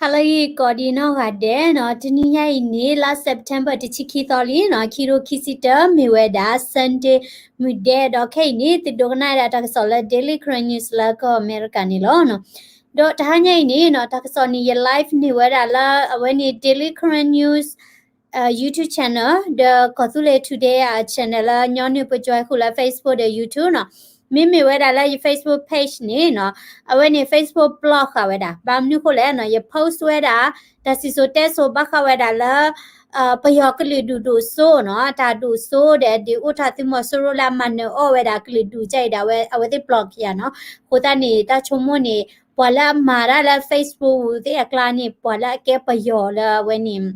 ဟါလၢအဂ့ၤ ကိးဒံနီၢ်ဂၤဒဲးနီၤ, တနံၤညါအံၤန့ၣ် လါ September တဆံခံသီလံနီၤ, ခံကထိခံဆံတၢ မ့ၢ်ဝဲဒၣ် Sunday မုၢ်ဒဲး, ဒီးခဲအံၤန့ၣ် သုဒိကနၣ်ဝဲဒၣ်တၢ်ကစီၣ်လၢ Daily Karen News လၢကီၢ်အမဲရကၤန့ၣ်လီၤ. ဒီးတဟါညါအံၤန့ၣ်နီၤ, တၢ်ကစီၣ်န့ၣ် ယ live န့ၢ်ဝဲဒၣ်လၢ အဝဲန့ၣ် Daily Karen News YouTube channel ဒီးကီၢ်သူလ့ၤ Today အ channel လၢညီနုၢ်ပကၠွဲဃုာ်လၢ Facebook ဒီး YouTube နီၤ. မ့မ့ၢ်ဝဲဒၣ်လၢယ Facebook page န့ၣ်နီၤ, အဝဲန့ၣ် Facebook block ဃာ်ဝဲဒၣ်. ဘၣ်မနုၤဃိလဲၣ်နီၤ, ယ post ဝဲဒၣ် တၢ်စံၣ်စိၤတဲစိၤဘၣ်ဃးဝဲဒၣ်လၢ ပယီၤကလုာ်ဒူၣ်ဒိၣ်စိနီၤ, တၢ်ဒိၣ်စိဒီး ဒုးအိၣ်ထီၣ်သုးမီၤစိရိၤလၢအမၤနၢၤအီၣ်ဝဲဒၣ်ကလုာ်ဒူၣ်ကၢအံၤဒီး အဝဲသ့ၣ် block ယၤနီၤ. အဃိသတးန့ၣ် တၢ်ဆိကမိၣ်န့ၣ် ပှၤလၢအမၤတၢ်လၢ Facebook သ့ၣ်အကျါန့ၣ် ပှၤလၢအကဲပယီၤလၢအဝဲန့ၣ်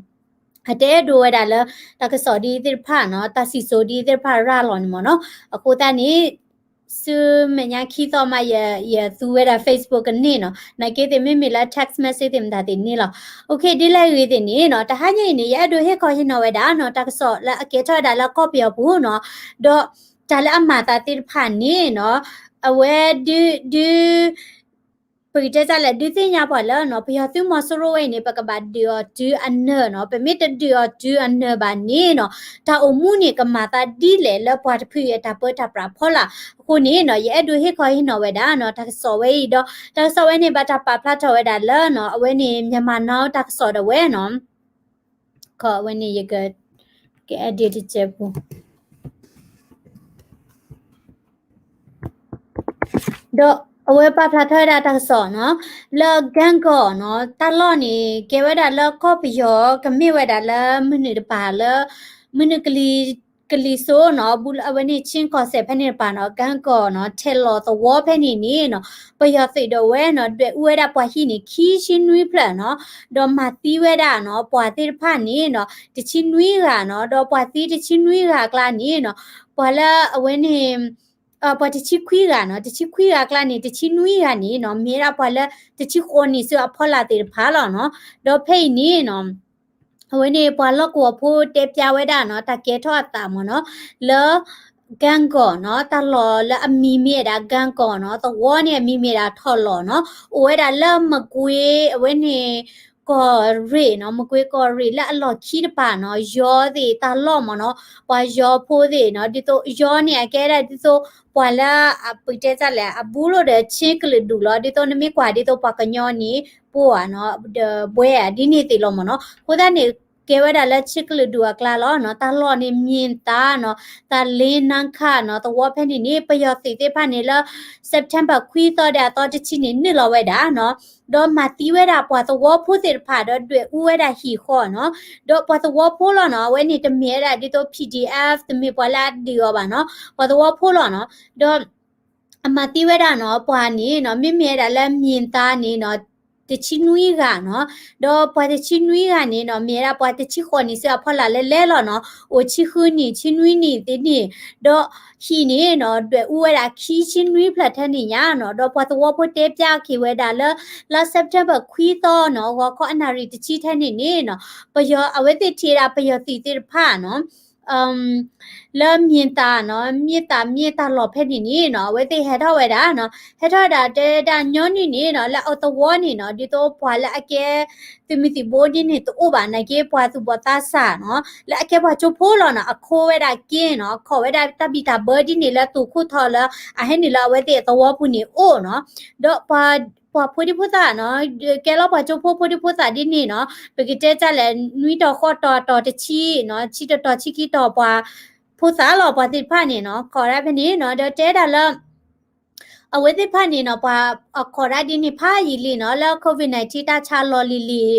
အတဲဒိးဝဲဒၣ်လၢ တၢ်ကစီၣ်ဒ်သ့ၣ်တဖၣ်နီၤ, တၢ်စံၣ်စိၤဒ်သ့ၣ်တဖၣ်ရၤလီၤန့ၣ်မ့ၢ်နီၤ. အဃိသတးန့ၣ် ဆူမဲာ်ညါခံသီမး ယ ယသူဝဲဒၣ် Facebook ကန့ၢ်နီၤ, နာ်က့သ့ၣ်မ့မ့ၢ်လၢ text message သ့ၣ်မတၤသ့ၣ်န့ၣ်လီၤ. Okay, ဒ်လဲၣ်ဂ့ၤသ့ၣ်န့ၣ်နီၤ, တဟါညါအံၤန့ၣ် ယအဲၣ်ဒိးဟ့ၣ်ခီဟ့ၣ်နီၤဝဲဒၣ်နီၤ, တၢ်ကစီၣ်လၢအကဲထီၣ်ဝဲဒၣ်လၢကီၢ်ပယီၤပူၤနီၤ, ဒီးတၢ်လၢအမၤသးသ့ၣ်တဖၣ်န့ၣ်နီၤ, အဝဲဒုး ဒုး ပကတဲတၢ်လဲၣ် ဒုးသ့ၣ်ညါပှၤလၢနီၤ, ပယီၤသုးမီၤစိရိၤဝဲအံၤန့ၣ် ပကဘၣ်ဒုးအီၤတုၤအနၢၤနီၤ, ပမ့ၢ်တဒုးအီၤတုၤအနၢၤဘၣ်န့ၣ်နီၤ, တၢ်အိၣ်မူန့ၣ် ကမၤသးဒ်လဲၣ်လၢပှၤတဖုအတၢ်ပၢတၢ်ပြးဖီလာ်. အဃိန့ၣ်နီၤ, ယအဲၣ်ဒိးဟ့ၣ်ခီဟ့ၣ်နီၤဝဲဒၣ်နီၤ, တၢ်ကစီၣ်ဝဲအံၤဒီး တၢ်ကစီၣ်ဝဲန့ၣ် ဘၣ်တၢ်ပာ်ဖျါထီၣ်ဝဲဒၣ်လၢနီၤ, အဝဲန့ၣ် Myanmar Now တၢ်ကစီၣ်ဒၣ်ဝဲနီၤ, ခီအဝဲန့ၣ် ယက က edit တစဲးဖိ ဒီးအဝဲပာ်ဖျါထီၣ်ဝဲဒၣ်တၢ်ကစီၣ်နီၤ, လၢ Gangaw နီၤ, တၢ်လီၢ်န့ၣ် ကဲဝဲဒၣ်လၢကီၢ်ပယီၤ ကမ့ၢ်ဝဲဒၣ်လၢမနုၤတပၤလၢ မနုၤကလံၤစိးနီၤ, ဘူးလၢအဝဲန့ၣ် ဆ့ကီၢ်စဲၣ်ဖဲန့ၣ်တပၤနီၤ, Gangaw နီၤ, ထဲးလီၤသဝီဖဲန့ၣ်န့ၣ်နီၤ, ပယီၤသုးဒၣ်ဝဲနီၤ, ဒွဲၣ်အူဝဲဒၣ်ပှၤဟံၣ်န့ၣ် ခံဆံနွံဖျၢၣ်နီၤ, ဒီးမၤသံဝဲဒၣ်နီၤ, ပှၤသ့ၣ်တဖၣ်န့ၣ်နီၤ, တဆံနွံဂၤနီၤ, ဒီးပှၤသံတဆံနွံဂၤအကျါန့ၣ်နီၤ, ပှၤလၢအဝဲန့ၣ် ပှၤတဆံခွံဂၤနီၤ, တဆံခွံဂၤအကျါန့ၣ် တဆံနွံဂၤန့ၣ်နီၤ, မ့ၢ်ဝဲဒၣ်ပှၤလၢတဆံဃိးနံၣ်ဆူအဖီလာ်သ့ၣ်တဖၣ်လီၤနီၤ. ဒီးဖဲအံၤန့ၣ်နီၤ, အဝဲန့ၣ်ပှၤလီၢ်ကဝီၤဖိတဲပျါဝဲဒၣ်နီၤ, တၢ်ကဲထီၣ်အသးမ့ၢ်နီၤ, လၢ Gangaw နီၤ, တၢ်လီၢ်လၢအမံၤမ့ၢ်ဝဲဒၣ် Gangaw နီၤ, သဝီန့ၣ်အမံၤမ့ၢ်ဝဲဒၣ် ထဲးလီၤနီၤ, အိၣ်ဝဲဒၣ်လၢမကွ့ၤ အဝဲန့ၣ် ကီၢ်ရ့ၣ်နီၤ, မကွ့ၤကီၢ်ရ့ၣ်လၢအလီၢ်ခံတပၤနီၤ, ယီသ့ၣ်တၢ်လီၢ်မ့ၢ်နီၤ, ပှၤယီဖိသ့ၣ်နီၤ, ဒ်သိးယီန့ၣ် အကဲဒၣ်ဒ်သိး ပှၤလၢ ပတဲတၢ်လဲၣ် အဘူးလိာ်ဒီးဆ့ကလုာ်ဒူၣ်လီၤ, ဒ်သိးနမ့ၢ်ကွၢ်ဒ်သိးပှၤကညီန့ၣ် ပှၤနီၤ, ဒီးဘှဲဧါ ဒ်န့ၣ်သ့ၣ်လီၤမ့ၢ်နီၤ, အဃိသတးန့ၣ် ကဲဝဲဒၣ်လၢဆ့ကလုာ်ဒူၣ်အကျါလီၤနီၤ, တၢ်လီၢ်န့ၣ် မ့ၢ်သါနီၤ, သးလ့နါခၣ်နီၤ, သဝီဖဲန့ၣ်န့ၣ် ပယီၤသုးသ့ၣ်တဖၣ်န့ၣ်လၢ September ခွံသီဒီးအသီတဆံန့ၣ် နုာ်လီၤဝဲဒၣ်နီၤ ဒီးမၤသံဝဲဒၣ်ပှၤသဝီဖိသ့ၣ်တဖၣ် ဒီးဒွဲၣ်အူဝဲဒၣ်ဟံၣ်ဃီနီၤ, ဒီးပှၤသဝီဖိလီၤနီၤ, အဝဲန့ၣ်တမ့ၢ်ဝဲဒၣ်ဒ်သိး P D F တမ့ၢ်ပှၤလၢအဒုးအီၤဘၣ်နီၤ, ပှၤသဝီဖိလီၤနီၤ, ဒီး အမၤသံဝဲဒၣ်နီၤ, ပှၤန့ၣ်နီၤ, မ့မ့ၢ်ဝဲဒၣ်လၢမ့ၢ်သါန့ၣ်နီၤ, တဆံနွံဂၤနီၤ, ဒီးပှၤတဆံနွံဂၤန့ၣ်နီၤ, မ့ၢ်ဝဲဒၣ်ပှၤတဆံဃိးနံၣ်ဆူအဖီလာ်လၢလဲၤလီၤနီၤ, အိၣ်ဆံဃုနံၣ် ဆံနွံနံၣ်သ့ၣ်န့ၣ်, ဒီးဟံၣ်န့ၣ်နီၤ, ဒွဲၣ်အူဝဲဒၣ်ခံဆံနွံဖျၢၣ်ထဲန့ၣ်ညါနီၤ, ဒီးပှၤသဝီဖိတဲပျါက့ၤဝဲဒၣ်လၢ လါ September ခွံသီနီၤ, ဂီၤခီအနၣ်ရံၣ်တဆံထဲန့ၣ်န့ၣ်နီၤ, ပယီၤ အဝဲသ့ၣ်ထံၣ်ဝဲဒၣ်ပယီၤသုးသ့ၣ်တဖၣ်နီၤ လၢမ့ၢ်သါနီၤ, မ့ၢ်သါမ့ၢ်တၢ်လီၢ်ဖဲန့ၣ်န့ၣ်နီၤ, အဝဲသ့ၣ်ဟဲထီၣ်ဝဲဒၣ်နီၤ, ဟဲထီၣ်ဝဲဒၣ်တဲဒၣ်ညီနုၢ်န့ၣ်နီၤ, လၢအသဝီန့ၣ်နီၤ, ဒ်သိးပှၤလၢအကဲသုးမုၢ်သံၣ်ဘိဒ်န့ၣ်တအိၣ်ဘၣ်, နာ်က့ပှၤသူၣ်ဘီၣ်သးစၢ်နီၤ, လၢအကဲပှၤကၠိဖိလီၤနီၤ, အခိးဝဲဒၣ်က့နီၤ, ခိးဝဲဒၣ်တၢ်ဘံၣ်တၢ်ဘၢဒ်န့ၣ်လၢသူၣ်ခိၣ်ထီလၢအဟဲနုာ်လၢအဝဲသ့ၣ်အသဝီပူၤန့ၣ်အိၣ်နီၤ, ဒီးပှၤ ပှၤဖိဒံဖိသၣ်နီၤ, ကဲလီၤပှၤကၠိဖိဖိဒံဖိသၣ်ဒ်န့ၣ်နီၤ, ပကတဲတၢ်လဲၣ် နွံတီၤဃိးတီၤတီၤတဆံနီၤ, ဆံတတီၤဆံခံတီၤပှၤဖိသၣ်လီၤ, ပှၤသ့ၣ်တဖၣ်န့ၣ်နီၤ, ခိးဒၣ်ဖဲန့ၣ်နီၤ, ဒီးတဲဒၣ်လၢ အဝဲသ့ၣ်တဖၣ်န့ၣ်နီၤ, ပှၤခိးဒၣ်ဒ်န့ၣ်ဖးယံာ်လံနီၤ, လၢ COVID nineteen တၢ်ဆါလီၤလံၤလံၤ,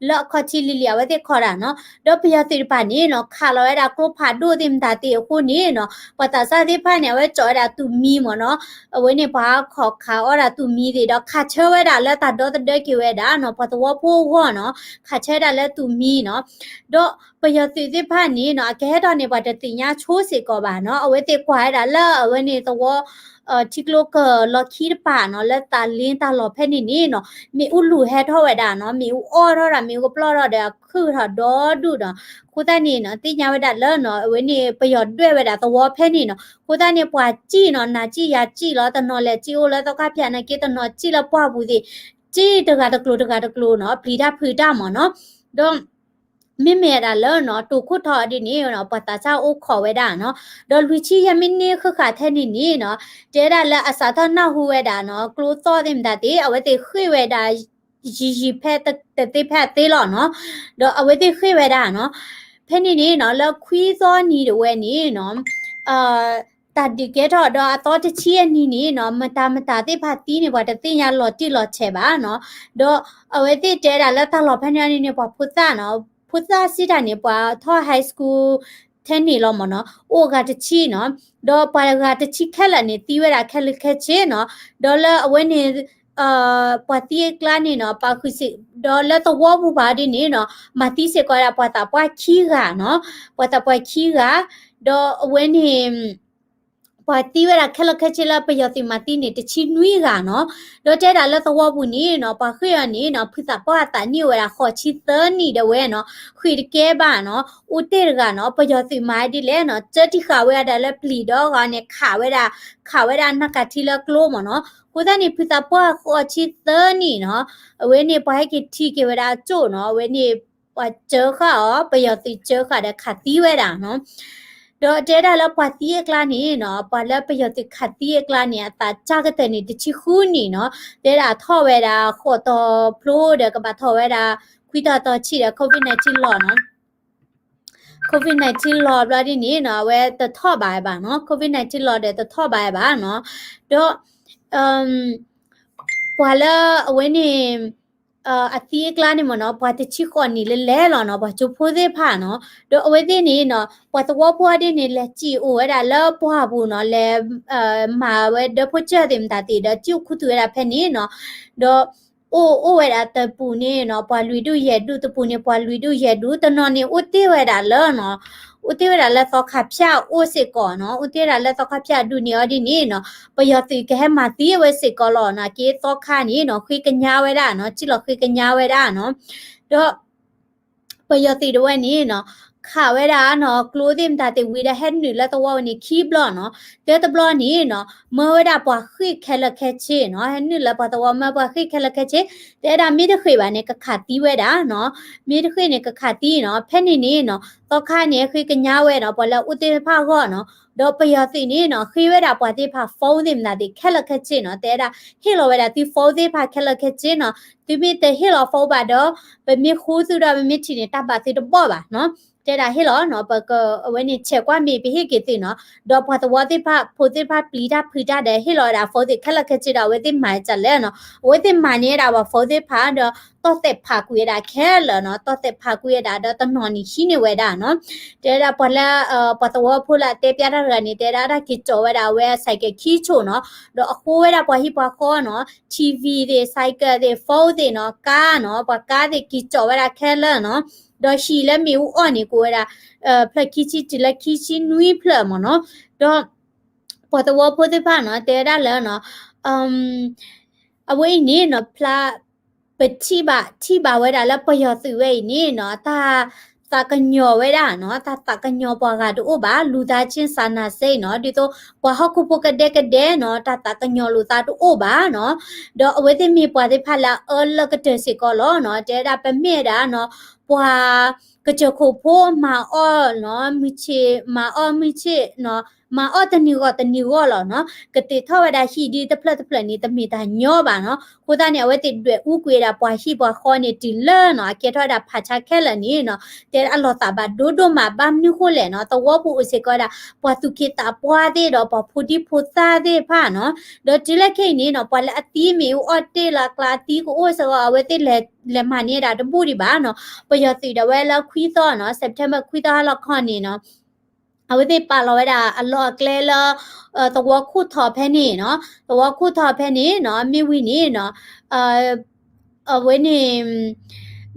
လၢအခီၣ်ထံးလံၤလံၤ အဝဲသ့ၣ်ခိးဒၣ်နီၤ, ဒီးပယီၤသုးတဖၣ်န့ၣ်နီၤ, ခးလီၤဝဲဒၣ်ကျိဖးဒိၣ်သ့ၣ်မတၤသ့ၣ်အဃိန့ၣ်နီၤ, ပှၤသးစၢ်သ့ၣ်တဖၣ်န့ၣ် အဝဲကၠီးဝဲဒၣ်သူၣ်မံမ့ၢ်နီၤ, အဝဲန့ၣ်ပှၤခိးခးအီၣ်ဒၣ်သူၣ်မံသ့ၣ်ဒီး ခးဆၢဝဲဒၣ်လၢတၢ်ဒီသဒၢက့ၤဝဲဒၣ်နီၤ, ပှၤသဝီဖိအဂီၢ်နီၤ, ခးဆၢဝဲဒၣ်လၢသူၣ်မံနီၤ, ဒီးပယီၤသုးသ့ၣ်တဖၣ်န့ၣ်နီၤ, အကဟဲထီၣ်န့ၣ် ပှၤတသ့ၣ်ညါဆိစ့ၢ်ကီးဘၣ်နီၤ, အဝဲသ့ၣ်ကွၢ်ဝဲဒၣ်လၢအဝဲန့ၣ်သဝီ ထံကျိကၢၢ်လီၢ်ခံတပၤနီၤ, လၢသးလ့တၢ်လီၢ်ဖဲန့ၣ်န့ၣ်နီၤ, မ့ၣ်အူလူၤဟဲထီၣ်ဝဲဒၣ်နီၤ, မ့ၣ်အူအီၣ်ထီၣ်ဒၣ် မ့ၣ်အူကပျီၢ်ထီၣ်ဒီး ခုၣ်ထီၣ်ဒီဒူၣ်နီၤ, အဃိသတးန့ၣ်နီၤ, သ့ၣ်ညါဝဲဒၣ်လၢနီၤ, အဝဲန့ၣ်ပယီၤဒွဲၣ်ဝဲဒၣ်သဝီဖဲန့ၣ်နီၤ, အဃိသတးန့ၣ် ပှၤစံၣ်နီၤ, နၤစံၣ်ယၤစံၣ်လီၤ, တနီၤလဲၤစံၣ်အိၣ်လၢသီခါဖၠး နာ်က့ တနီၤစံၣ်လၢပှၢ်ပူၤသ့ၣ် စ့တဂၤတကျိၤတဂၤတကျိၤနီၤ ပျံၤတၢ်ဖုးတၢ်မ့ၢ်နီၤ, ဒီး မ့မ့ၢ်ဝဲဒၣ်လၢနီၤ တိာ်ခိၣ်ထီၣ်ဒ်န့ၣ်နီၤ ပှၤသးစၢ်အိၣ်ခိးဝဲဒၣ်နီၤ, ဒီးလွံၢ်ဆံယဲၢ်မံးနံးဃၣ်ဃၣ်ထဲန့ၣ်န့ၣ်နီၤ တဲဒၣ်လၢအစးထီၣ်နၢ်ဟူဝဲဒၣ်နီၤ ကျိသီၣ်သ့ၣ်မတၤသ့ၣ် အဝဲသ့ၣ်ဃ့ၢ်ဝဲဒၣ် ယံာ်ယံာ်ဖဲတသ့ဖဲအသ့လီၤနီၤ, ဒီးအဝဲသ့ၣ်ဃ့ၢ်ဝဲဒၣ်နီၤ, ဖဲန့ၣ်န့ၣ်နီၤ လၢခွံသီနံၤတဝဲန့ၣ်နီၤ တၢ်ဒုးကဲထီၣ်ဒီးအသီတဆံအနံၤန့ၣ်နီၤ မတၤမတၤသ့ၣ်တဖၣ်သံန့ၣ် ပှၤတသ့ၣ်ညါလီၤတံၢ်လီၤဆဲးဘၣ်နီၤ, ဒီးအဝဲသ့ၣ်တဲဒၣ်လၢတၢ်လီၢ်ဖဲန့ၣ်န့ၣ် ပှၤဖိသၣ်နီၤ ဖိသၣ်စံးတၢ်န့ၣ် ပှၤထီၣ် high school ထဲန့ၣ်လီၤမ့ၢ်နီၤ အိၣ်အဂၤတဆံနီၤ, ဒီးပှၤဂၤတဆံခဲလၢာ်န့ၣ် သံဝဲဒၣ်ခဲလၢာ်ခဲဆ့နီၤ, ဒီးလၢအဝဲန့ၣ် ပှၤသံအကျါန့ၣ်နီၤ ပာ်ဃုာ်စ့ၢ် ဒီးလၢသဝီပူၤဘၣ်ဒ်န့ၣ်နီၤ မၤသံစ့ၢ်ကီးဝဲဒၣ်ပှၤသးပှၢ်ခံဂၤနီၤ, ပှၤသးပှၢ်ခံဂၤ, ဒီးအဝဲန့ၣ် ပှၤသံဝဲဒၣ်ခဲလၢာ်ခဲဆ့လၢပယီၤသုးမၤသံန့ၣ် တဆံနွံဂၤနီၤ, ဒီးတဲဒၣ်လၢသဝီပူၤန့ၣ်နီၤ ပှၤဃ့ၢ်အီၤန့ၣ်နီၤ ဖုသးပှၢ်အသးနံၣ်အိၣ်ဝဲဒၣ်ဃိးဆံသၢနံၣ်ဒၣ်ဝဲနီၤ ဃ့ၢ်တကဲဘၣ်နီၤ အိၣ်တ့ၢ်တဂၤနီၤ ပယီၤသုးမၤဒ်လဲၣ်နီၤ စၢတံၢ်ဃာ်ဝဲဒၣ်လၢပျံၤဒီးအဂၤန့ၣ် ခးဝဲဒၣ် ခးဝဲဒၣ်နၢ်ကၤထံလၢကျိမ့ၢ်နီၤ, အဃိသတးန့ၣ် ဖုသးပှၢ်ဃိးဆံသၢနံၣ်နီၤ အဝဲန့ၣ်ပှၤဟဲက့ၤထံၣ်က့ၤဝဲဒၣ်အကၠိၣ်နီၤ အဝဲန့ၣ် ပှၤစၢဃာ်အီၤ ပယီၤသုးစၢဃာ်ဒီးခးသံဝဲဒၣ်နီၤ, ဒီးတဲဒၣ်လၢပှၤသံအကျါန့ၣ်နီၤ ပှၤလၢပယီၤသုးခးသံအကျါန့ၣ် အသးစၢ်ကတၢၢ်န့ၣ် တဆံဃုနံၣ်နီၤ, တဲဒၣ်ထီၣ်ဝဲဒၣ်ဃိးတီၤဖျိဒီးကဘၣ်ထီၣ်ဝဲဒၣ် ခွံတီၤတီၤဆံးဒီး COVID nineteen လီၤနီၤ COVID nineteen လီၤဘျီဒ်န့ၣ်နီၤ အဝဲတထီၣ်ဘၣ်ဘၣ်နီၤ COVID nineteen လီၤဒီးတထီၣ်ဘၣ်ဘၣ်နီၤ, ဒီး ပှၤလၢအဝဲန့ၣ် အသံအကျါန့ၣ်မ့ၢ်နီၤ ပှၤတဆံဃိးနံၣ်လၢလဲၤလီၤနီၤ ပှၤကၠိဖိသ့ၣ်တဖၣ်နီၤ, ဒီးအဝဲသ့ၣ်န့ၣ်နီၤ ပှၤသဝီဖိဒ်န့ၣ် လဲၤစံၣ်အိၣ်ဝဲဒၣ်လၢပှၢ်ပူၤနီၤ လဲၤ မၤဝဲဒၢဖိစၢၢ်သ့ၣ်မတၤသ့ၣ်ဒီး စံၣ်အိၣ်ခူသူၣ်ဝဲဒၣ်ဖဲန့ၣ်နီၤ, ဒီး အိၣ်အိၣ်ဝဲဒၣ်တပူၤန့ၣ်နီၤ ပှၤလွံၢ်ဒူၣ်ယဲၢ်ဒူၣ် တပူၤန့ၣ် ပှၤလွံၢ်ဒူၣ်ယဲၢ်ဒူၣ် တနီၤန့ၣ် အိၣ်တ့ၢ်ဝဲဒၣ်လၢနီၤ အိၣ်တ့ၢ်ဝဲဒၣ်လၢသီခါဖၠၣ်အိၣ်စ့ၢ်ကီးနီၤ အိၣ်တ့ၢ်ဝဲဒၣ်လၢသီခါဖၠၣ်ဒူၣ်န့ၣ်အီၤဒ်န့ၣ်နီၤ ပယီၤသုးကဟဲမၤသံအဝဲစ့ၢ်ကီးလီၤနီၤ က့သီခါန့ၣ်နီၤ ဃ့ကညးဝဲဒၣ်နီၤ စံၣ်လီၤဃ့ကညးဝဲဒၣ်နီၤ ဒီး ပယီၤသုးတဝဲန့ၣ်နီၤ ခးဝဲဒၣ်နီၤ ကျိသ့ၣ်မတၤသ့ၣ်ဝံၤဒီး ဟဲနုာ်လၢသဝီဝဲန့ၣ်ခံဘျီနီၤ တၢတဘျီန့ၣ်နီၤ မၢဝဲဒၣ်ပှၤဃ့ၢ်ခဲလၢာ်ခဲဆ့နီၤ ဟဲနုာ်လၢပှၤသဝီမၢပှၤဃ့ၢ်ခဲလၢာ်ခဲဆ့ တဲဒၣ်မ့ၢ်တဃ့ၢ်ဘၣ်န့ၣ် ကခးသံဝဲဒၣ်နီၤ မ့ၢ်တဃ့ၢ်န့ၣ် ကခးသံနီၤ ဖဲန့ၣ်န့ၣ်နီၤ သီခါန့ၣ် ဃ့ကညးဝဲနီၤ ပှၤလၢအအိၣ်သ့ၣ်တဖၣ်အဂီၢ်နီၤ ဒီးပယီၤသုးန့ၣ်နီၤ ဃ့ဝဲဒၣ်ပှၤသ့ၣ်တဖၣ် phone သ့ၣ်မတၤသ့ၣ် ခဲလၢာ်ခဲဆ့နီၤ တဲဒၣ် ဟ့ၣ်လီၤဝဲဒၣ်သု phone သ့ၣ်တဖၣ်ခဲလၢာ်ခဲဆ့နီၤ သုမ့ၢ်တဟ့ၣ်လီၤ phone ဘၣ်ဒီး ပမ့ၢ်ဃူသုဒီး ပမ့ၢ်ထံၣ်န့ၣ် တၢ်ဘၣ်သုတဘီၣ်ဘၣ်နီၤ တဲဒၣ်ဟ့ၣ်လီၤနီၤ ပက အဝဲန့ၣ်ဆဲးကွၢ်မ့ၢ်ပဟ့ၣ်က့ၤသုနီၤ ဒီးပှၤသဝီသ့ၣ်တဖၣ် ဖိသ့ၣ်တဖၣ်ပျံၤတၢ်ဖုးတၢ်ဒီး ဟ့ၣ်လီၤဝဲဒၣ် phone သ့ၣ်ခဲလၢာ်ခဲဆ့ဒီး အဝဲသ့ၣ်မၤဒ်လဲၣ်နီၤ အဝဲသ့ၣ်မၤန့ၢ်ဝဲဒၣ်ပှၤ phone သ့ၣ်တဖၣ်ဒီး တီၢ်သဲးဖးကွံာ်ဝဲဒၣ်ခဲလၢာ်နီၤ တီၢ်သဲးဖးကွံာ်ဝဲဒၣ်ဒီးတနီၤန့ၣ်ဟံးန့ၢ်ဝဲဒၣ်နီၤ တဲဒၣ်ပှၤလၢ ပှၤသဝီဖိလၢအတဲပျးတၢ်တဂၤန့ၣ် တဲဒၣ်တၢ်က့ၤကၠီးဝဲဒၣ်အဝဲအ cycle ခံဆိနီၤ ဒီးအဃိဝဲဒၣ်ပှၤဟံၣ်ပှၤဃီနီၤ TV သ့ၣ် cycle သ့ၣ် phone သ့ၣ်နီၤ ကါနီၤ ပှၤကါသ့ၣ်က့ၤကၠီးဝဲဒၣ်ခဲလၢာ်နီၤ ဒီးဟံၣ်လၢမ့ၣ်အူအီၣ်န့ၣ် ကအိၣ်ဝဲဒၣ် ဖျၢၣ်ခံဆံတုၤလၢခံဆံနွံဖျၢၣ်မ့ၢ်နီၤ ဒီး ပှၤသဝီဖိသ့ၣ်တဖၣ်နီၤ တဲဝဲဒၣ်လၢနီၤ အဝဲအံၤန့ၣ်နီၤ ဖျါ ပထံၣ်ဘၣ် ထံၣ်ဘၣ်ဝဲဒၣ်လၢပယီၤသုးဝဲအံၤန့ၣ်နီၤ တၢ်သးကညီၤဝဲဒၣ်နီၤ တၢ်သးကညီၤပှၤဂၤတအိၣ်ဘၣ် လူသားချင်းစာနာစိတ်နီၤ ဒ်သိး ပှၤဟီၣ်ခိၣ်ဖိကဒဲကဒဲနီၤ တၢ်သးကညီၤလိာ်သးတအိၣ်ဘၣ်နီၤ ဒီးအဝဲသ့ၣ်မ့ၢ်ပှၤသ့ၣ်တဖၣ်လၢအအၢလၢကတၢၢ်စ့ၢ်ကီးလီၤနီၤ တဲဝဲဒၣ်ပမ့ၢ်ဝဲဒၣ်နီၤ ပှၤ ကစၢၢ်ခိၣ်ဖိမၤအီၣ်နီၤ မုၢ်ဆ့ၣ် မၤအီၣ်မုၢ်ဆ့ၣ်နီၤ မၤအီၣ်တနံၤဂီၢ်တနံၤဂီၢ်လီၤနီၤ ကတ့ၢ်ထီၣ်ဝဲဒၣ်ဟံၣ်ဒ်တဖျၢၣ်တဖျၢၣ်န့ၣ် တမ့ၢ်တၢ်ညီဘၣ်နီၤ အဃိသတးန့ၣ် အဝဲသ့ၣ်ဒွဲၣ်အူကွံာ်ဝဲဒၣ်ပှၤဟံၣ်ပှၤဃီန့ၣ်တုၤလၢနီၤ အကဲထီၣ်ဝဲဒၣ်ဖးဆါခဲလၢာ်န့ၣ်နီၤ တဲဒၣ်အလီၤသးဘၣ်ဒိဒိၣ်မး ဘၣ်မနုၤဃိလဲၣ်နီၤ သဝီပူၤအိၣ်စ့ၢ်ကီးဝဲဒၣ် ပှၤသူၣ်က့သးပှၢ်သ့ၣ်ဒီးပှၤဖိဒံဖိသၣ်သ့ၣ်တဖၣ်နီၤ ဒီးတုၤလၢခဲအံၤန့ၣ်နီၤ ပှၤလၢအသံမ့ၣ်အူအီၣ်တ့ၢ်လၢအကျါအသံကအိၣ်စ့ၢ်ကီး အဝဲသ့ၣ်လဲၤမၤန့ၢ်ဝဲဒၣ်တဘူၣ်ဒံးဘၣ်နီၤ ပယီၤသုးဒီးဝဲလၢခွံသီနီၤ September ခွံသီဟါလီၤခီန့ၣ်နီၤ အဝဲသ့ၣ်ပာ်လီၤဝဲဒၣ်အလီၢ်အကျဲလၢ သဝီခိၣ်ထီးဖဲန့ၣ်နီၤ သဝီခိၣ်ထီးဖဲန့ၣ်နီၤ မ့ၢ်ဝံၤန့ၣ်နီၤ အဝဲန့ၣ်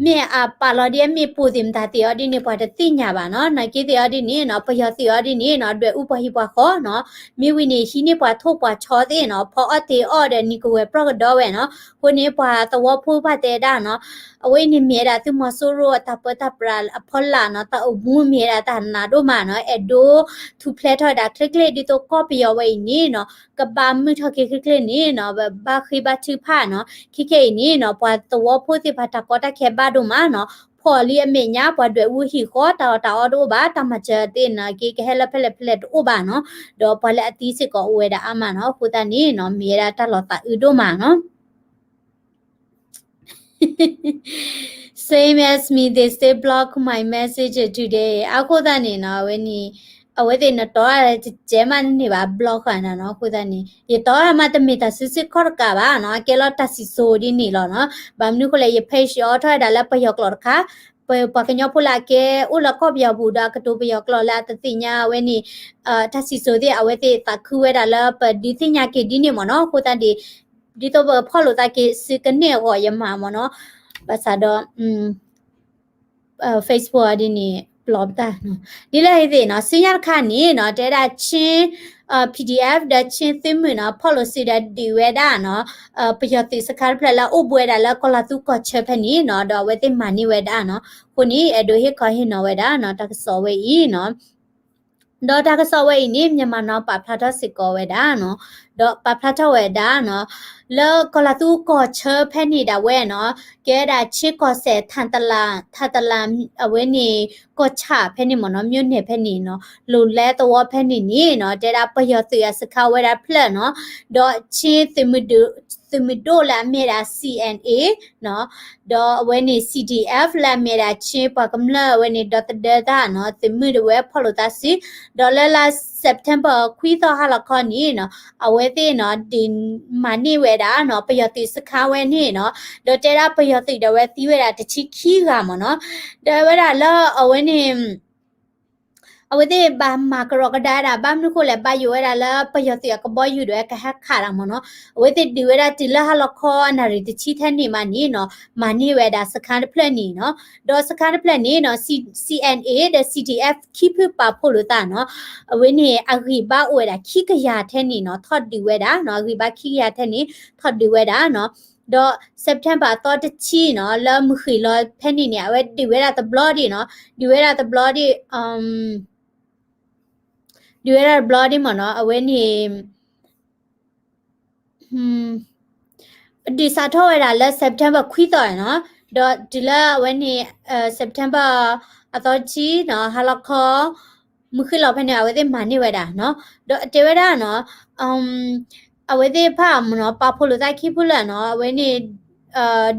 မ့ၢ်အပာ်လီၤဒ်အမ့ၣ်ပိၢ်သ့ၣ်မတၤသ့ၣ်အီၤဒ်န့ၣ် ပှၤတသ့ၣ်ညါဘၣ်နီၤ. နာ်က့သ့ၣ်အီၤဒ်န့ၣ်နီၤ ပယီၤသုးအီၤဒ်န့ၣ်နီၤ ဒွဲၣ်အူပှၤဟံၣ်ပှၤဃီနီၤ, မ့ၢ်ဝံၤန့ၣ် ဟံးန့ၢ်ပှၤထိၣ်ပှၤဆီသ့ၣ်နီၤ, ဖီအီၣ်တ့ၤအီၣ်ဒီးနံၤကဝဲၤပြီကဒီးဝဲနီၤ. အဃိန့ၣ် ပှၤသဝီဖိဘၣ်တဲဒၣ်နီၤ, အဝဲအံၤန့ၣ်မ့ၢ်ဝဲဒၣ်သုးမီၤစိရိၤအတၢ်ပၢတၢ်ပြးအဖီလာ်နီၤ, တၢ်အိၣ်မူမ့ၢ်ဝဲဒၣ်တၢ်နးဒိၣ်မးနီၤ, အဲၣ်ဒိးထူၣ်ဖျဲးထီၣ်ဝဲဒၣ်ချ့ချ့ ဒ်သိးကီၢ်ပယီၤဝဲအံၤန့ၣ်နီၤ ကဘၣ်မုာ်ထီၣ်က့ၤချ့ချ့န့ၣ်နီၤ, ဘၣ်ဃ့ဘါထုကဖၣ်နီၤ. ခဲခဲအံၤန့ၣ်နီၤ ပှၤသဝီဖိသ့ၣ်တဖၣ်တၢ်ကီတၢ်ခဲဘၣ်ဒိၣ်မးနီၤ, ဖီၣ်လံအမဲာ်ညါ ပှၤဒွဲၣ်အူဟံၣ်ဃီ တၢ်အီၣ်တၢ်အီတအိၣ်ဘၣ်, တၢ်မၤစၢၤသ့ၣ်နာ်က့ ကဟဲလၢဖဲလဲၣ်ဖဲလဲၣ်တအိၣ်ဘၣ်နီၤ, ဒီးပှၤလၢအသံစ့ၢ်ကီးအိၣ်ဝဲဒၣ်အါမးနီၤ. အဃိသတးန့ၣ်နီၤ မ့ၢ်ဝဲဒၣ်တၢ်လီၤသးအုးဒိၣ်မးနီၤ. Same as me, they still block my message today. အဃိသတးန့ၣ်နီၤ အဝဲန့ၣ် အဝဲသ့ၣ်နတီတကဲမးတန့ၢ်ဘၣ် block ဃာ်နၤနီၤ. အဃိသတးန့ၣ် ယတီမးတမ့ၢ်တၢ်စုဆ့ၣ်ခီၣ်တကးဘၣ်နီၤ, အကဲလီၤတၢ်စံၣ်စိၤဒ်န့ၣ်လီၤနီၤ. ဘၣ်မနုၤအဃိလဲၣ် ယ page အီထီၣ်ဝဲဒၣ်လၢပယီၤကျိာ်တခါ, ပပှၤကညီဖိလၢအကဲအိၣ်လၢကီၢ်ပယီၤပူၤဒီးအကတိၤပယီၤကျိာ်လၢအတသ့ၣ်ညါဝဲန့ၣ် တၢ်စံၣ်စိၤသ့ၣ် အဝဲသ့ၣ်သးခုဝဲဒၣ်လၢပဒုးသ့ၣ်ညါက့ၤဒ်န့ၣ်မ့ၢ်နီၤ. အဃိသတးန့ၣ် ဒ်သိးပဖီၣ်လိာ်သးက့ၤစုကန့ၢ်အဂီၢ်ယမၤမ့ၢ်နီၤ, ဘၣ်ဆၣ်ဒီး Facebook အီၤဒ်န့ၣ် ပျီပတၢ်, ဒ်လဲၣ်ဂ့ၤသ့ၣ်နီၤ ဆူညါတခါန့ၣ်နီၤ တဲဒၣ် Chin PDF ဒီး Chin သုးမုၢ်နီၤ ဖီၣ်လိာ်စုဒီးဒုးဝဲဒၣ်နီၤ ပယီၤသုးစခါတဖျၢၣ်လၢအအိၣ်ဘှံးဝဲဒၣ်လၢကီၤလၤသူကီၢ်ဆၢဖဲန့ၣ်နီၤ, ဒီးအဝဲသ့ၣ်မၤန့ၢ်ဝဲဒၣ်နီၤ. အဃိန့ၣ် အဲၣ်ဒိးဟ့ၣ်ခီဟ့ၣ်နီၤဝဲဒၣ်နီၤ တၢ်ကစီၣ်ဝဲအံၤနီၤ. ဒီးတၢ်ကစီၣ်ဝဲအံၤန့ၣ် Myanmar Now ပာ်ဖျါထီၣ်စ့ၢ်ကီးဝဲဒၣ်နီၤ, ဒီးပာ်ဖျါထီၣ်ဝဲဒၣ်နီၤ, လၢကီၤလၤသူကီၢ်ဆၢဖဲန့ၣ်ဒၣ်ဝဲနီၤ, ကဲဒၣ် Chin ကီၢ်စဲၣ် ထၣ်တလး ထၣ်တလး အဝဲန့ၣ် ကီၢ်ဆၣ်ဖဲန့ၣ်မ့ၢ်နီၤ, မြို့နယ်ဖဲန့ၣ်နီၤ, လိၤလဲသဝီဖဲန့ၣ်န့ၣ်နီၤ, တဲဒၣ်ပယီၤသုးအစခါဝဲဒၣ်တဖျၢၣ်နီၤ, ဒီး Chin သုးမုၢ်ဒိၣ်လၢအမ့ၢ်ဒၣ် CNA နီၤ, ဒီးအဝဲန့ၣ် CDF လၢအမ့ၢ်ဒၣ် Chin ပှၤကမျၢၢ်အဝဲန့ၣ် ဒီသဒၢတၢ်နီၤ, သုးမုၢ်ဒိၣ်ဝဲဖီၣ်လိာ်သးစု, ဒီးလၢလါ September ခွံသီဟါလီၤခီန့ၣ်နီၤ, အဝဲသ့ၣ်နီၤ ဒုးမၤန့ၢ်ဝဲဒၣ်နီၤ ပယီၤသုးစခါဝဲန့ၣ်နီၤ, ဒီးတဲဒၣ်ပယီၤသုးဒၣ်ဝဲသံဝဲဒၣ်တဆံခံဂၤမ့ၢ်နီၤ, ဒီးဝဲဒၣ်လၢအဝဲန့ၣ် အဝဲသ့ၣ်ဘၣ်မၤကရီကဒါဒၣ် ဘၣ်မနုၤဃိလဲၣ် ဘၣ်ယိၣ်ဝဲဒၣ်လၢပယီၤသုးအကဘီယူၤဒၣ်ဝဲကဟဲခးတၢ်မ့ၢ်နီၤ, အဝဲသ့ၣ်ဒုးဝဲဒၣ်တုၤလၢဟါလီၤခီအနၣ်ရံၣ်တဆံထဲန့ၣ်မးန့ၣ်နီၤ, မၤန့ၢ်ဝဲဒၣ်စခါတဖျၢၣ်န့ၣ်နီၤ, ဒီးစခါတဖျၢၣ်န့ၣ်နီၤ C- CNA ဒီး CDF ခံဖုပာ်ဖှိၣ်လိာ်သးနီၤ, အဝဲန့ၣ် အဂံၢ်ဘါအိၣ်ဝဲဒၣ်ခံကယၤထဲန့ၣ်နီၤ, ထီၣ်ဒုးဝဲဒၣ်နီၤ, အဂံၢ်ဘါခံကယၤထဲန့ၣ် ထီၣ်ဒုးဝဲဒၣ်နီၤ, ဒီး September အသီတဆံနီၤ လၢမုၢ်ဃ့ၢ်လီၤဖဲန့ၣ်န့ၣ် အဝဲဒုးဝဲဒၣ်တဘျီဒံးနီၤ, ဒုးဝဲဒၣ်တဘျီဒံး ဒုးဝဲဒၣ်တဘျီဒံးမ့ၢ်နီၤ, အဝဲန့ၣ် ဒုးစးထီၣ်ဝဲဒၣ်လၢ September ခွံသီနီၤ, ဒီးတုၤလၢအဝဲန့ၣ် September အသီတဆံနီၤ ဟါလီၤခီ မုၢ်ဃ့ၢ်လီၤဖဲန့ၣ် အဝဲသ့ၣ်မၤန့ၢ်ဝဲဒၣ်နီၤ, ဒီးတဲဝဲဒၣ်နီၤ အဝဲသ့ၣ်တဖၣ်မ့ၢ်နီၤ ပာ်ဖှိၣ်လိာ်သးခံဖုလၢာ်နီၤ, အဝဲန့ၣ်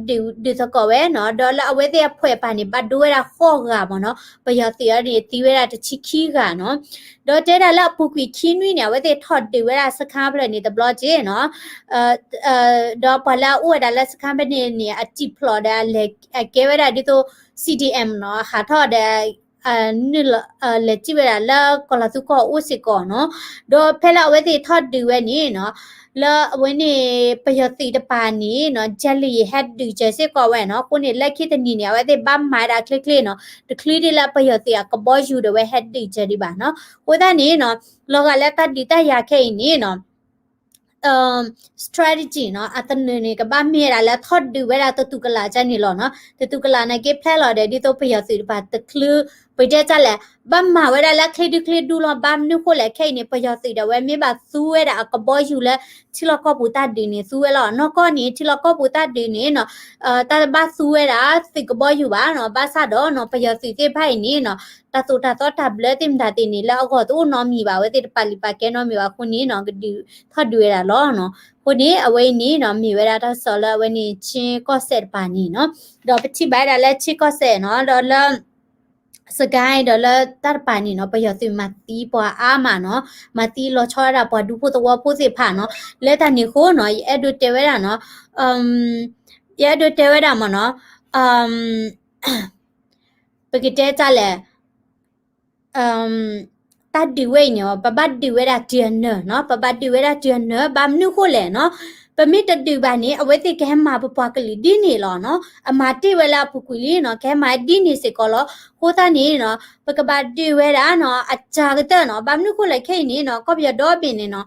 ဒုးသကိးဝဲနီၤ, ဒီးလၢအဝဲသ့ၣ်အဖှဲးပၢ်န့ၣ် ဘၣ်ဒိဝဲဒၣ်ဃိးဂၤမ့ၢ်နီၤ, ပယီၤသုးအီၤန့ၣ် သံဝဲဒၣ်တဆံခံဂၤနီၤ, ဒီးတဲဒၣ်လၢအပူၤကွံာ်ခံနွံန့ၣ် အဝဲသ့ၣ်ထီၣ်ဒုးဝဲဒၣ်စခါဖျၢၣ်န့ၣ်တဘျီက့နီၤ, ဒီးပှၤလၢအအိၣ်ဝဲဒၣ်လၢစခါဖဲန့ၣ်န့ၣ် အစံာ်ဖျိးဒီး အကဲဝဲဒၣ်ဒ်သိး CDM နီၤ, ဟးထီၣ်ဒီး နုာ်လီၤ လဲၤစံၣ်ဝဲဒၣ်လၢကီၤလၤသူကီၢ်အိၣ်စ့ၢ်ကီးနီၤ, ဒီးဖဲလၢအဝဲသ့ၣ်ထီၣ်ဒုးဝဲန့ၣ်နီၤ, လၢအဝဲန့ၣ် ပယီၤသုးတပၤန့ၣ်နီၤ jet လံာ်ဟဲဒုးစၢၤစ့ၢ်ကီးဝဲနီၤ, အဃိန့ၣ် လၢခံတနံၤန့ၣ် အဝဲသ့ၣ်ဘၣ်မၤဒၣ်ချ့ချ့နီၤ, တချုးဒံးလၢပယီၤသုးအကဘီယူၤဒၣ်ဝဲဟဲဒုးစၢၤဒံးဘၣ်နီၤ, အဃိသတးန့ၣ်နီၤ လီၤဂာ်လၢတၢ်ဒုးတၢ်ယၤခဲအံၤန့ၣ်နီၤ strategy နီၤ, အသနၢၣ်န့ၣ် ကဘၣ်မ့ၢ်ဝဲဒၣ်လၢထီၣ်ဒုးဝဲဒၣ်သတူၢ်ကလာ်ကန့ၣ်လီၤနီၤ, သတူၢ်ကလာ်န့ၣ်က့ဖျဲလီၤဒီး ဒ်သိးပယီၤသုးတပၤတချုး ပတဲတၢ်လဲၣ်, ဘၣ်မၤဝဲဒၣ်လၢချ့ဒုချ့ဒူလီၤ, ဘၣ်မနုၤဃိလဲၣ် ခဲအံၤန့ၣ် ပယီၤသုးဒၣ်ဝဲမ့ၢ်ဘၣ်သူဝဲဒၣ်အကဘီယူၤလၢ ထံလီၢ်ကီၢ်ပူၤတၢ်ဒုးန့ၣ် သူဝဲလီၤ, နီၢ်ကီၢ်န့ၣ် ထံလီၢ်ကီၢ်ပူၤတၢ်ဒုးန့ၣ်နီၤ တၢ်ဘၣ်သူဝဲဒၣ်သုးကဘီယူၤဘၣ်နီၤ, ဘၣ်ဆၣ်ဒီးနီၤ ပယီၤသုးသ့ၣ်တဖၣ်အံၤန့ၣ်နီၤ တၢ်သိၣ်တၢ်သီတၢ်ဘျၢသ့ၣ်မတၤသ့ၣ်န့ၣ် လၢအဂီၢ်တအိၣ်နီတမံၤဘၣ်, အဝဲသ့ၣ်တပာ်လုၢ်ပာ်ကဲနီတမံၤဘၣ်အဃိန့ၣ်နီၤ ကဒုးထီၣ်ဒုးဝဲဒၣ်လီၤနီၤ, အဃိန့ၣ် အဝဲအံၤန့ၣ်နီၤ မ့ၢ်ဝဲဒၣ်တၢ်ကစီၣ်လၢအဝဲန့ၣ် Chin ကီၢ်စဲၣ်တပၤန့ၣ်နီၤ, ဒီးပထံၣ်ဘၣ်ဝဲဒၣ်လၢ Chin ကီၢ်စဲၣ်နီၤ ဒီးလၢ စကဲဒီးလၢတၢ်တပၤန့ၣ်နီၤ ပယီၤသုးမၤသံပှၤအါမးနီၤ, မၤသံလီၤဆီဝဲဒၣ်ပှၤဒူဖိသဝီဖိသ့ၣ်တဖၣ်နီၤ, လၢတၢ်န့ၣ်အဃိနီၤ ယအဲၣ်ဒိးတဲဝဲဒၣ်နီၤ, ယအဲၣ်ဒိးတဲဝဲဒၣ်မ့ၢ်နီၤ, ပကတဲတၢ်လဲၣ်, တၢ်ဒုးဝဲအံၤန့ၣ် ပဘၣ်ဒုးဝဲဒၣ်တုၤအနၢၤနီၤ, ပဘၣ်ဒုးဝဲဒၣ်တုၤအနၢၤ ဘၣ်မနုၤဃိလဲၣ်နီၤ, ဖ ပမ့ၢ်တဒုးဘၣ်န့ၣ် အဝဲသ့ၣ်ကဟဲမၤပပှၤကလုာ်ဒ်န့ၣ်လီၤနီၤ. အမၤတ့ၢ်ဝဲလၢအပူၤကွံာ်လံနီၤ, ကဟဲမၤဒ်န့ၣ်စ့ၢ်ကီးလီၤ. အဃိသတးန့ၣ်နီၤ ပကဘၣ်ဒုးဝဲဒၣ်နီၤ အစှၤကတၢၢ်နီၤ. ဘၣ်မနုၤဃိလဲၣ်ခဲအံၤန့ၣ်နီၤ ကီၢ်ပယီၤဒီဘ့ၣ်န့ၣ်နီၤ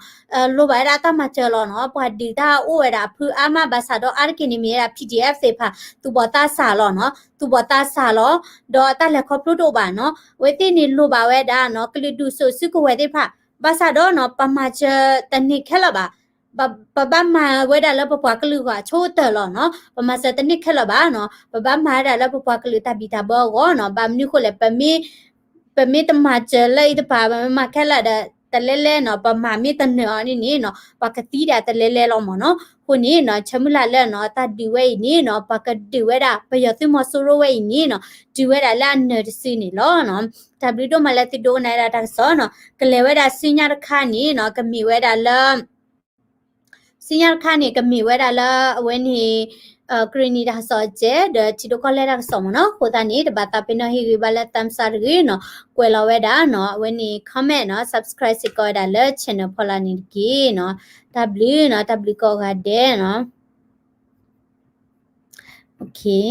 လိၣ်ဘၣ်ဝဲဒၣ်တၢ်မၤစၢၤလီၤနီၤ. ပှၤဒုးတၢ်အိၣ်ဝဲဒၣ်အဖုအါမး ဘၣ်ဆၣ်ဒီးအါတက့ၢ်န့ၣ်မ့ၢ်ဝဲဒၣ် P D F သ့ၣ်တဖၣ် သူၣ်ဘီၣ်သးစၢ်လီၤနီၤ, သူၣ်ဘီၣ်သးစၢ်လီၤ, ဒီးအတၢ်လဲၤခီဖျိတအိၣ်ဘၣ်နီၤ. အဝဲသ့ၣ်န့ၣ်လိၣ်ဘၣ်ဝဲဒၣ်နီၤ ကလုာ်ဒူၣ်စိာ်စုကဝဲၤသ့ၣ်တဖၣ် ဘၣ်ဆၣ်ဒီးနီၤ ပမၤစၢၤတန့ၢ်ခဲလၢာ်ဘၣ်. ပဘၣ်မၤဝဲဒၣ်လၢပပှၤကလုာ်ဂီၢ်အဆိကတၢၢ်လီၤနီၤ. ပမၤစၢၤတန့ၢ်ခဲလၢာ်ဘၣ်နီၤ. ပဘၣ်မၤဝဲဒၣ်လၢပပှၤကလုာ်တၢ်ဘံၣ်တၢ်ဘၢအဂီၢ်နီၤ. ဘၣ်မနုၤဃိလဲၣ် ပမ့ၢ် ပမ့ၢ်တမၤစၢၤလၢအံၤတပၤ ပမ့ၢ်မၤခဲလၢာ်ဒီး တလဲလဲနီၤ ပမၤမ့ၢ်တနၢၤအီၤန့ၣ်န့ၣ်နီၤ ပှၤကသံဒၣ်တလဲလဲလီၤမ့ၢ်နီၤ. အဃိန့ၣ်နီၤ ဆၢမုၢ်လၢ်လၢနီၤ တၢ်ဒုးဝဲအံၤန့ၣ်နီၤ ပှၤကဒုးဝဲဒၣ် ပယီၤသုးမီၤစိရိၤဝဲအံၤန့ၣ်နီၤ ဒုးဝဲဒၣ်လၢအနၢၤတစုန့ၣ်လီၤနီၤ. တၢ်ဘျုးဒိၣ်မးလၢသုဒိကနၣ်ဝဲဒၣ်တၢ်ကစီၣ်နီၤ. ကလဲၤဝဲဒၣ်ဆူညါတခါန့ၣ်နီၤ ကမ့ၢ်ဝဲဒၣ်လၢ ဆူညါတခါန့ၣ် ကမ့ၢ်ဝဲဒၣ်လၢအဝဲန့ၣ် ကရ့ၣ်နံၣ်တၢ်ကစီၣ်အစဲး ဒီးထံဒိၣ်ကီၢ်လဲၢ်တၢ်ကစီၣ်မ့ၢ်နီၤ. အဃိသတးန့ၣ် တဘၣ်သးပ့ၤနီၣ်ဟ့ၣ်ဂံၢ်ဘါလၢ thumbs up တဂ့ၤနီၤ ကွဲးလီၤဝဲဒၣ်နီၤ အဝဲန့ၣ် comment နီၤ subscribe စ့ၢ်ကီးဝဲဒၣ်လၢ channel ဖီလာ်န့ၣ်တက့ၢ်နီၤ. တၢ်ဘျုးနီၤ တၢ်ဘျုးကိးဂၤဒဲးနီၤ. Okay.